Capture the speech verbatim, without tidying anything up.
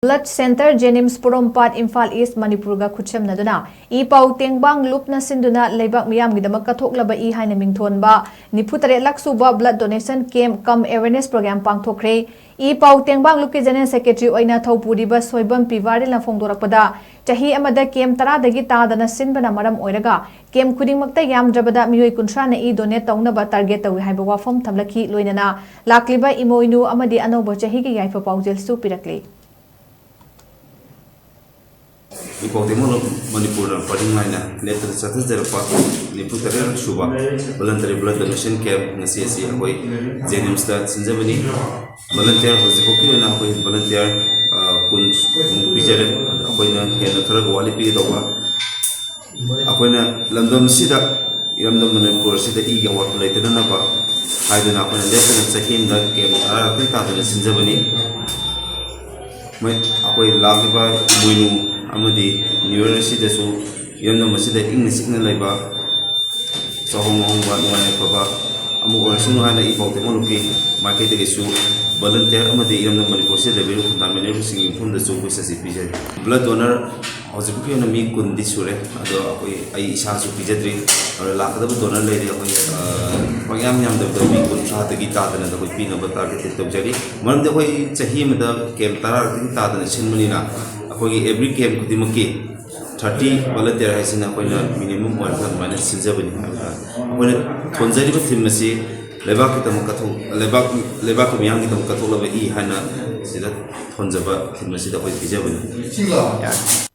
Blood Center, JNIMS ꯄꯣꯔꯣꯝꯄꯥꯠ, ꯏꯝꯐꯥꯜ ꯏꯁ, ꯃꯅꯤꯄꯨꯔꯒ ꯈꯨꯠꯁꯝꯅꯗꯨꯅ E ꯄꯥꯎ ꯇꯦꯡꯕꯥꯡ ꯂꯨꯞꯅ ꯁꯤꯟꯗꯨꯅ ꯂꯩꯕꯥꯛ ꯃꯤꯌꯥꯝꯒꯤꯗꯃꯛ ꯀꯠꯊꯣꯛꯂꯕ ꯏ ꯍꯥꯏꯅ ꯃꯤꯡꯊꯣꯟꯕ ꯅꯤꯐꯨ ꯇꯔꯦꯠ ꯂꯛ ꯁꯨꯕ blood donation camp cum awareness program ꯄꯥꯡꯊꯣꯛꯈ꯭ꯔꯦ꯫ E ꯄꯥꯎ ꯇꯦꯡꯕꯥꯡ ꯂꯨꯞꯀꯤ General Secretary ꯑꯣꯏꯅ ꯊꯧꯄꯨꯔꯤꯕ ꯁꯣꯏꯕꯝ ꯄꯤ ꯚꯥꯔꯤꯜꯅ ꯐꯣꯡꯗꯣꯔꯛꯄꯗ, ꯆꯍꯤ ꯑꯃꯗ camp ꯇꯔꯥꯗꯒꯤ ꯇꯥꯗꯅ ꯁꯤꯟꯕꯅ ꯃꯔꯝ ꯑꯣꯏꯔꯒ camp ꯈꯨꯗꯤꯡꯃꯛꯇ ꯌꯥꯝꯗ꯭ꯔꯕꯗ ꯃꯤꯑꯣꯏ ꯀꯨꯟꯊ꯭ꯔꯥꯅ ꯏ donate ꯇꯧꯅꯕ target ꯇꯧꯏ ꯍꯥꯏꯕ ꯋꯥꯐꯝ ꯊꯝꯂꯛꯈꯤ꯫ ꯂꯣꯏꯅꯅ ꯂꯥꯛꯂꯤꯕ ꯏꯃꯣꯏꯅꯨ ꯑꯃꯗꯤ ꯑꯅꯧꯕ ꯆꯍꯤꯒꯤ ꯌꯥꯏꯐ ꯄꯥꯎꯖꯦꯜꯁꯨ ꯄꯤꯔꯛꯂꯤ꯫ ꯏ ꯄꯥꯎ ꯇꯦꯡꯕꯥꯡ ꯂꯨꯞ ꯃꯅꯤꯄꯨꯔꯅ ꯄꯔꯤꯡ ꯅꯥꯏꯅ ꯂꯦꯞꯇꯅ ꯆꯠꯊꯖꯔꯛꯄ ꯅꯤꯐꯨ ꯇꯔꯦꯠ ꯁꯨꯕ voluntary blood donation camp ꯉꯁꯤ ꯑꯁꯤ ꯑꯩꯈꯣꯏ JNIMSꯇ ꯁꯤꯟꯖꯕꯅꯤ꯫ Volunteer ꯍꯧꯖꯤꯛꯐꯥꯎꯒꯤ ꯑꯣꯏꯅ ꯑꯩꯈꯣꯏ volunteer, ꯑ, ꯀꯨꯟ ꯃꯨꯛ ꯄꯤꯖꯔꯦ꯫ ꯑꯗꯣ ꯑꯩꯈꯣꯏꯅ ꯍꯦꯟꯅ ꯈꯔꯒ ꯋꯥꯠꯂꯤ ꯄꯤꯒꯗꯧꯕ꯫ ꯑꯩꯈꯣꯏꯅ ꯂꯝꯗꯝꯁꯤꯗ, ꯏꯔꯝꯗꯝ ꯃꯅꯤꯄꯨꯔ ꯑꯁꯤꯗ ꯏꯒꯤ ꯑꯋꯥꯠꯄ ꯂꯩꯇꯅꯅꯕ ꯍꯥꯏꯗꯨꯅ ꯑꯩꯈꯣꯏꯅ ꯂꯦꯞꯇꯅ ꯆꯍꯤ ꯑꯃꯗ camp ꯇꯔꯥꯔꯛꯇꯤ ꯇꯥꯗꯅ ꯁꯤꯟꯖꯕꯅꯤ꯫ ꯃꯣꯏ, ꯑꯩꯈꯣꯏ ꯂꯥꯛꯂꯤꯕ ꯏꯃꯣꯏꯅꯨ ꯑꯃꯗꯤ New Year ꯑꯁꯤꯗꯁꯨ ꯏꯔꯝꯗꯝ ꯑꯁꯤꯗ ꯏꯪꯅ ꯆꯤꯛꯅ ꯂꯩꯕ, ꯆꯥꯍꯣꯡ ꯉꯥꯍꯣꯡꯕ, ꯅꯨꯡꯉꯥꯏ ꯌꯥꯏꯐꯕ ꯑꯃ ꯑꯣꯏꯔꯁꯅꯨ ꯍꯥꯏꯅ ꯏ ꯄꯥꯎ ꯇꯦꯡꯕꯥꯡ ꯂꯨꯞꯀꯤ ꯃꯥꯏꯀꯩꯗꯒꯤꯁꯨ volunteer ꯑꯃꯗꯤ ꯏꯔꯝꯗꯝ ꯃꯅꯤꯄꯨꯔꯁꯤꯗ ꯂꯩꯕꯤꯔꯤꯕ ꯈꯨꯟꯗꯥꯃꯤꯟꯅꯔꯤꯕꯁꯤꯡꯒꯤ ꯃꯐꯝꯗꯁꯨ wish ꯑꯁꯤ ꯄꯤꯖꯔꯤ꯫ Blood donor ꯍꯧꯖꯤꯛ ꯐꯥꯎꯒꯤ ꯑꯣꯏꯅ ꯃꯤ ꯀꯨꯟꯗꯤ ꯁꯨꯔꯦ, ꯑꯗꯣ ꯑꯩꯈꯣꯏ, ꯑꯩ ꯏꯁꯥꯁꯨ ꯄꯤꯖꯗ꯭ꯔꯤ꯫ ꯑꯗꯣ ꯂꯥꯛꯀꯗꯕ donor ꯂꯩꯔꯦ ꯑꯩꯈꯣꯏ, ꯑ, ꯄꯪꯌꯥꯝ ꯌꯥꯝꯗꯕꯗ ꯃꯤ ꯀꯨꯟꯊ꯭ꯔꯥꯗꯒꯤ ꯇꯥꯗꯅ ꯑꯩꯈꯣꯏ ꯄꯤꯅꯕ target ꯇꯧꯖꯔꯤ꯫ ꯃꯔꯝꯗꯤ ꯑꯩꯈꯣꯏ ꯆꯍꯤ ꯑꯃꯗ camp ꯇꯔꯥꯔꯛꯇꯒꯤ ꯇꯥꯗꯅ ꯁꯤꯟꯕꯅꯤꯅ, ꯑꯩꯈꯣꯏꯒꯤ every camp ꯈꯨꯗꯤꯡꯃꯛꯀꯤ thirty volunteer ꯍꯥꯏꯁꯤꯅ ꯑꯩꯈꯣꯏꯅ minimum ꯑꯣꯏꯔꯒ ꯑꯗꯨꯃꯥꯏꯅ ꯁꯤꯟꯖꯕꯅꯤ ꯍꯥꯏꯕ ꯇꯥꯔꯦ꯫ ꯑꯩꯈꯣꯏꯅ ꯊꯣꯟꯖꯔꯤꯕ theme ꯑꯁꯤ ꯂꯩꯕꯥꯛꯀꯤꯗꯃꯛ ꯀꯠꯊꯣꯛ-, ꯂꯩꯕꯥꯛ, ꯂꯩꯕꯥꯛꯀꯤ ꯃꯤꯌꯥꯝꯒꯤꯗꯃꯛ ꯀꯠꯊꯣꯛꯂꯕ ꯏ ꯍꯥꯏꯅ ꯁꯤꯗ ꯊꯣꯟꯖꯕ theme ꯑꯁꯤꯗ ꯑꯩꯈꯣꯏ ꯄꯤꯖꯕꯅꯤ꯫ ꯌꯥꯔꯦ꯫